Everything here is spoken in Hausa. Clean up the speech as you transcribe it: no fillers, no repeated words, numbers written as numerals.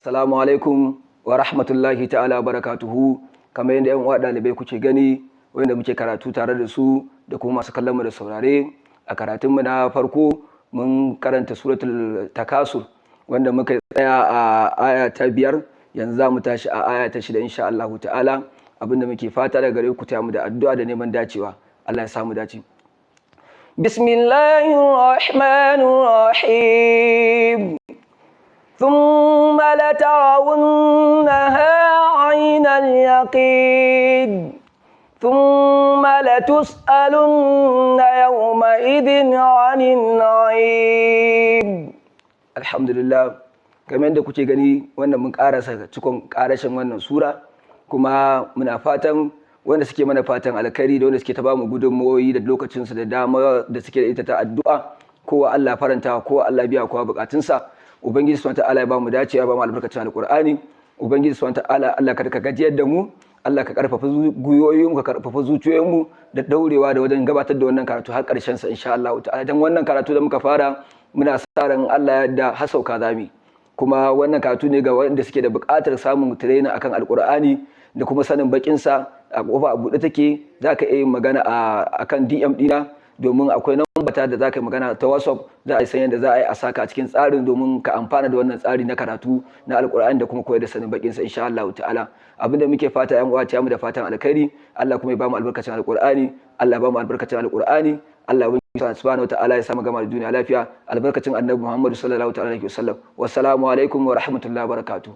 Assalamu alaikum wa rahmatullahi ta'ala barakatuhu. Kamar yadda 'yan uwa ɗalibai kuke gani, wanda muke karatu tare da su da kuma masu kallon mu da saurare, a karatunmu na farko mun karanta Suratul Takasur, wanda muka tsaya a aya ta 5. Yanzu za mu tashi a aya ta 6, insha Allahu ta'ala. Abinda muke fata daga gare ku, taya mu da addu'a da neman dacewa. Allah ya samu dace. Bismillahir rahmanir rahim. ثم لترونها عين اليقين ثم لتسألن يومئذ عن النعيم. الحمد لله. Kamar yadda kuke gani, wannan mun karasa cikon karashin wannan sura, kuma muna fatan wanda suke mana fatan alkhairi da wanda suke ta bamu gudunmawoyi da lokacinsu da dama da suke da ita ta addu'a, kowa Allah faranta, kowa Allah biya kowa bukatunsa. Ubangiji Subhanahu ta'ala ya bamu dacewa, ba mu albarkacin Alqur'ani. Ubangiji Subhanahu ta'ala, Allah ka gajiyar da mu, Allah ka karfafa guyoyin mu, ka karfafa zuciyoyin mu da daurewa da wajen gabatar da wannan karatu har karshen sa, insha Allah ta'ala. Dan wannan karatu da muka fara, muna sa ran Allah ya yarda har sauka zami. Kuma wannan karatu ne ga wanda suke da buƙatar samun training akan Alqur'ani da kuma sanin bakin sa. A kofa a buɗe take, zaka iya yin magana akan DM dina, domin akwai namba ta da za ka yi magana ta WhatsApp, za a yi san yadda za a yi a saka a cikin tsarin domin ka amfana da wannan tsari na karatu na Alkur'ani da kuma koyar da sanin bakin sa, insha Allah ta'ala. Abinda muke fata, yan uwa, mu da fatan alkhairi. Allah kuma ya bamu albarkacin Alkur'ani. Allah ya bamu albarkacin Alkur'ani. Allah Subhanahu ta'ala ya samu gama da duniya lafiya, albarkacin Annabi Muhammad sallallahu ta'ala alaihi wasallam. Wassalamu alaikum wa rahmatullahi wa barakatuh.